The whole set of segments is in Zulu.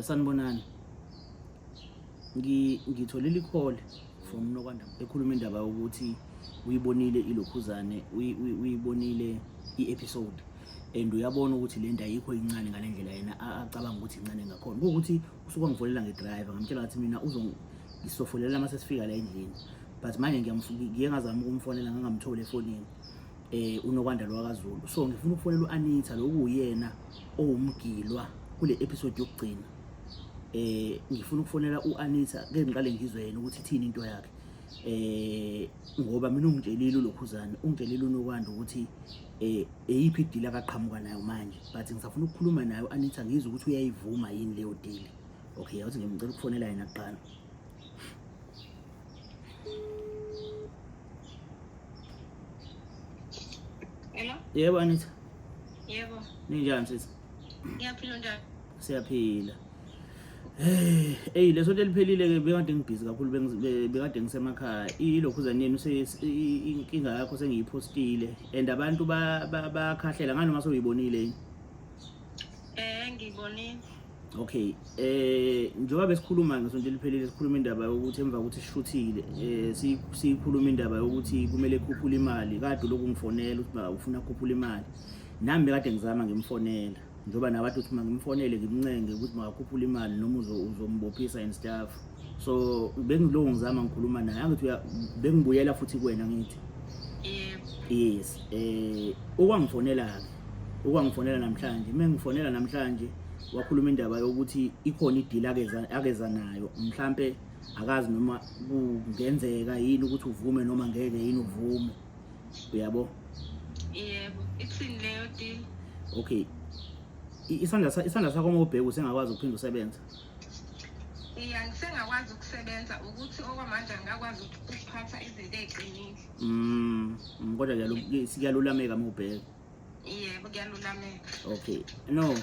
Sanibonani. Ngitholile i-call from Nokwanda ekhuluma indaba yokuthi uyibonile ilokhuzane, uyibonile i-episode and uyabona ukuthi le nto ayikho incane ngale ndlela yena acabanga ukuthi incane ngakhona. Kuwukuthi usuke wangifonela nge-driver, ngamtshela ngathi mina ngizofonela uma sesifika la endlini, but manje ngiye ngazama ukumfonela ngangamtholi efonini. UNokwanda lo wakaZulu. So ngifuna ukufonela u-Anita lo kuwuyena owumgilwa kule episode yokugcina. Ngifuna ukufonela u-Anita ke ngiqale ngizwe yena ukuthi ithini into yakhe. Ngoba mina ungitshelile ulokhuzane, ungitshelile uNokwanda ukuthi eyiphi i-deal akaqhamuka nayo manje, but ngisafuna ukukhuluma naye u-Anita ngizwe ukuthi uyayivuma yini leyo deal. Okay, awuthi ngimcela ukufonela yena kuqala. Hello? Yebo Anita. Yebo. Ninjani sisi? Ngiyaphila, njani? Siyaphila. Hey, hey, lesonto eliphelile ke bekade ngibhizi kakhulu, bekade ngisemakhaya. Ilokhuzane yenu inkinga yakho sengiyiphostile and abantu bakhahlela ngani noma sewuyibonile yini? Ngibonile. Okay, njengoba besikhuluma ngesonto eliphelile, sikhuluma indaba yokuthi emva kokuthi sishuthile, sikhuluma indaba yokuthi kumele khuphule imali. Kade lokhu ngifonela ukuthi ba ufuna ukukhuphula imali. Nami bekade ngizama ngimfonela, njengoba nawe kade uthi mangimfonele ngimncenge ukuthi makakhuphule imali noma uzombophisa and stuff. So bengilokhu ngizama ngikhuluma naye, angithi bengibuyela futhi kuwena ngithi. Yebo. Yes, ukwangifonela ke, ukwangifonela namhlanje, mengifonela namhlanje wakhuluma indaba yokuthi ikhona i-deal akeza nayo, mhlambe akazi noma kungenzeka yini ukuthi uvume noma ngeke yini uvume, uyabo? Yebo, ithini leyo deal? Okay, isandla sakho uma ubheka usengakwazi ukuphinda usebenze? Iya, ngisengakwazi ukusebenza, ukuthi okwamanje angikakwazi ukuphatha izinto ey'qinile. Kodwa kuyalulameka uma ubheka. Yebo, kuyalulameka. Okay, no.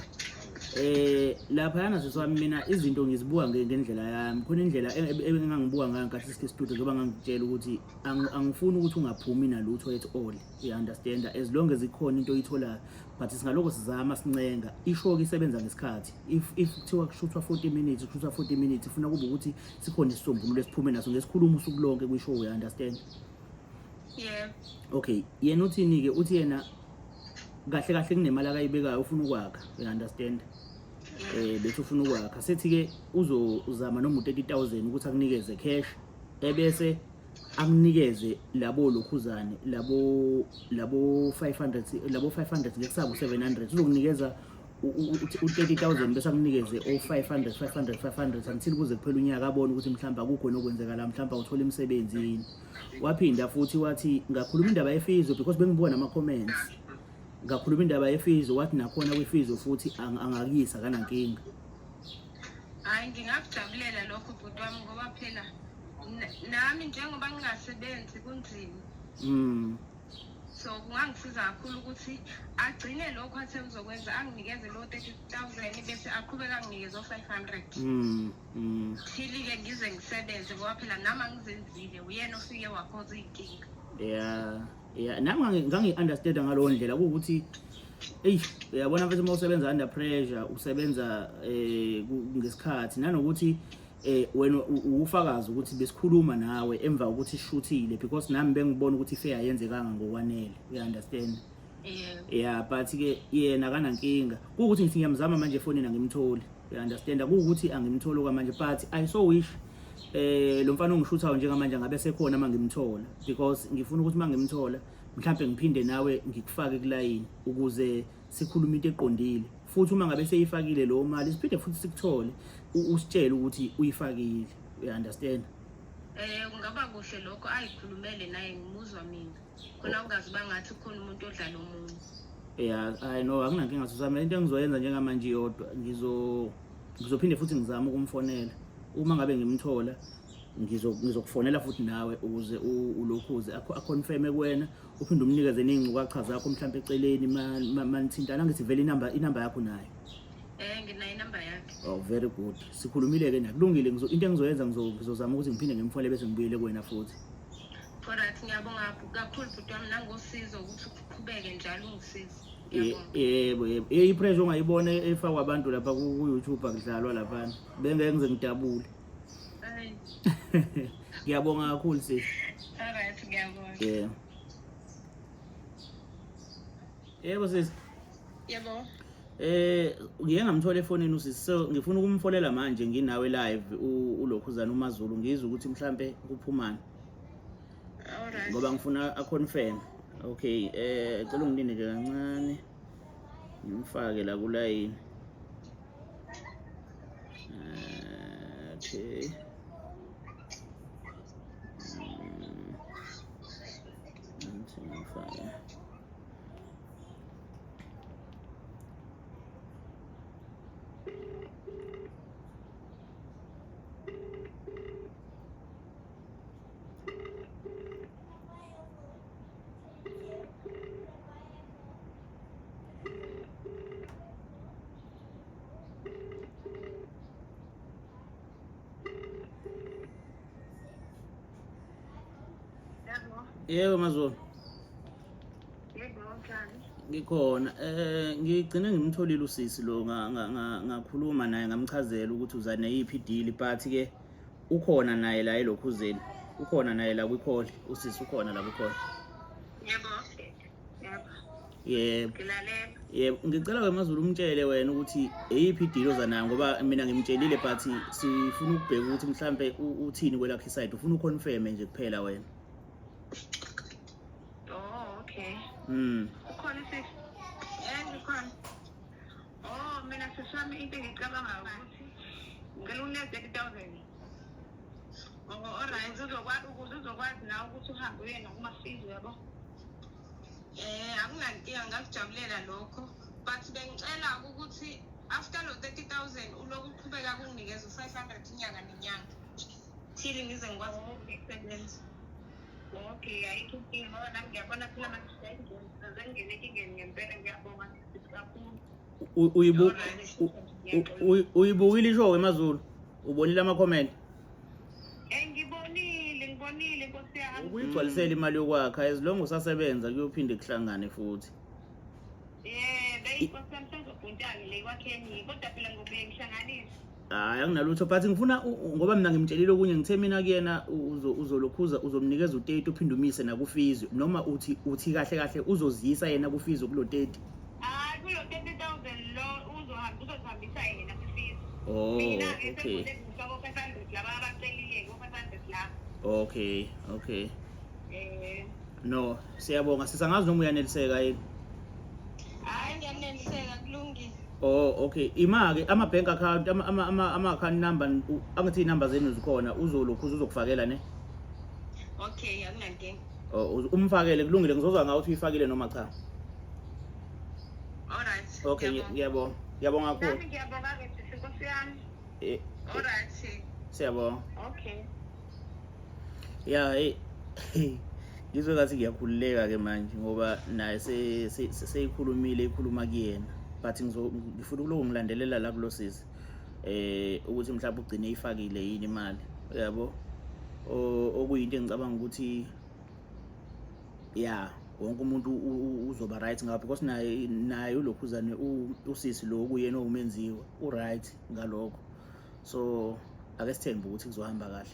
Lapha yana sisi wami, mina izinto ngizibuka ngendlela yami. Khona indlela engangibuka ngayo nkathi sike studio, njengoba ngangikutshela ukuthi angifuni ukuthi ungaphumi nalutho at all. You understand? As long as ikhona into oyitholayo, but singaloko sizama sincenga. I-show ke isebenza ngesikhathi. If kuthiwa kushuthwa 40 minutes, kushuthwa 40 minutes, ifuna kube ukuthi sikhona isisombululo esiphume naso ngesikhuluma usuku lonke kwi-show, you understand? Yebo. Okay, yena uthini ke? Uthi yena kahle kahle kunemali akayibekayo, ufuna ukwakha, you understand? Bethi ufuna ukwakha, sethi ke uzozama noma u-30,000 ukuthi akunikeze cash, ebese akunikeze labo lokhuzane, labo 500, labo 500 ngekusabo 700, uzokunikeza u-30,000 bese akunikeze o-500, 500, 500 until kuze kuphela unyaka, abone ukuthi mhlawumbe akukho nokwenzeka la, mhlawumbe awuthola imisebenzi yini. Waphinda futhi wathi ngakhuluma indaba ye-physio because bengibuka nama-comments, ngakhuluma indaba ye-physio, wathi nakhona kwi-physio futhi angakuyisa akanankinga. Hhayi, ngingakujabulela lokho bhuti wami, ngoba phela nami njengoba ngingasebenzi kunzima. So kungangisiza kakhulu ukuthi agcine lokho athe uzokwenza, anginikeze lo 30,000 bese aqhubeka anginikeze o-500. Thili-ke ngize ngisebenze, ngoba phela nami angizenzile, uyena ofike wakhoza iy'nkinga. Yeah, yeah, nami ngangi-understand ngalowo ndlela, kuwukuthi eyi uyabona mfethu uma usebenza under pressure, usebenza ngesikhathi, nanokuthi wena ufakazi ukuthi besikhuluma nawe emva kokuthi sishuthile, because nami bengibona ukuthi i-fair ayenzekanga ngokwanele, you understand? Yebo. Yeah, but ke yena akanankinga, kuwukuthi ngithi ngiyamzama manje efonini angimtholi, you understand? Kuwukuthi angimtholi okwamanje, but I so wish lo mfana ongishuthayo njengamanje ngabe sekhona uma ngimthola, because ngifuna ukuthi uma ngimthola mhlambe ngiphinde nawe ngikufake kulayini ukuze sikhulume into eqondile, futhi uma ngabe seyifakile leyo mali siphinde futhi sikuthole usitshele ukuthi uyifakile, you understand? Kungaba kuhle lokho, ayikhulumele naye ngimuzwa mina, khona ungazi bangathi kukhona umuntu odlala omunye. Yeah, I know, akunankinga sisami. Into engizoyenza njengamanje iyodwa, ngizophinde futhi ngizame ukumfonela. Uma ngabe ngimthola ngizokufonela futhi nawe ukuze ulokhuze aconfirme kuwena, uphinde umnikeze ney'ngcukacha zakho mhlawumbe eceleni manithintana, angithi vele inamba yakho nayo. Nginayo inamba yakhe. Oh, very good. Sikhulumile-ke naye, kulungile. Into engizoyenza ngizozama ukuthi ngiphinde ngimfonele bese ngibuyele kuwena futhi. Alright, ngiyabonga kakhulu bhuti wami nangosizo ukuthi uqhubeke njalo ungisize. Yebo yebo. I-pressure ongayibona efakwa abantu lapha ku-YouTube akudlalwa laphana. Bengeke ngize ngidabule. Ngiyabonga kakhulu sisi. Alright, ngiyabonga. Yeah. Yebo sisi. Yebo. Ngiye ngamthola efonini usisi, so ngifuna ukumfolela manje nginawe live ulokhuzana uMaZulu, ngizwe ukuthi mhlambe kuphumani. Alright. Ngoba ngifuna a-confirm. Okay, cela ungilinde nje kancane. Ngimfake la kulayini. Okay. Ngifake. Yebo Mazulu. Yebo, njani? Ngikhona. Ngigcine ngimtholile usisi lo, ngakhuluma naye, ngamchazela ukuthi uza neyiphi deal, but ke ukhona naye la elokhuzeni. Ukhona naye la kwi-call, usisi ukhona la kwi-call. Yebo. Yebo. Yebo. Ngilalela. Yebo, ngicela ke Mazulu umtshele wena ukuthi eyiphi deal oza nayo, ngoba mina ngimtshelile, but sifuna ukubheka ukuthi mhlambe uthini kwelakhe side, ufuna uconfirm nje kuphela wena. Oh, okay. Ukhona sisi? Ngikhona. Oh, mina sisi wami into engicabanga ukuthi ngicela unike 30,000. Oh, alright, uzokwazi uzokwazi nawe ukuthi uhambe uye nakuma-physio, yabo. Akunankinga, ngakujabulela lokho. But bengicela ukuthi after lo 30,000 uloku uqhubeka kunginikeza u-500 inyanga nenyanga. Till ngize ngikwazi ukusebenza. Okay, ayikho inkinga ngoba nami ngiyabona phela manje sengingene enkingeni ngempela, ngiyabonga kakhulu. Uyibukile ishow eMaZulu? Ubonile ama-comment? Ngibonile, ngibonile Nkosi yami. Ukuyigcwalisela imali yokwakha, as long usasebenza kuyophinde kuhlangane futhi. Yebo, inkosi yami sengizobhuntane le kwakheni, kodwa phela ngobuye ngihlanganise. Hayi, anginalutho, but ngifuna ngoba mina ngimtshelile okunye, ngithe mina kuyena uzolokhuza uzomnikeza u-30 uphinde umise naku-physio, noma uthi kahle kahle uzoziyisa yena ku-physio kulo 30. Hayi, kulo 30,000 lo uzohamba uzozihambisa yena ku-physio. Oh, Mina-ke okay. sengifaka o-500 laba abacelile ko-500 la. Okay, okay. No, siyabonga. Sisangazi noma uyaneliseka yini? Hayi, ngiyaneliseka, kulungile. Oh, okay. Ima ke ama bank account, ama account number, angithi inamba zenu zikhona, uzolokhu uzokufakela ne? Okay, akunankinga. Oh, umfakele, kulungile, ngizozwa ngawe ukuthi uyifakile noma cha. Alright. Okay, ngiyabonga. Ngiyabonga kakhulu. Nami ngiyabonga ke sisi, Nkosi yami. Alright. Siyabonga. Okay. Yeah, hey. Ngizwe ngathi ngiyakhululeka ke manje ngoba naye seyikhulumile, ikhuluma kuyena, but ngifuna ukuloku ngilandelela la kulo sisi ukuthi mhlawumbe ugcine ifakile yini imali, uyabo, okuyinto engicabanga ukuthi ya wonke umuntu uzoba right ngawo, because naye ulokhuzane usisi lo kuyena owumenziwa u right ngalokho, so ake sithembe ukuthi kuzohamba kahle.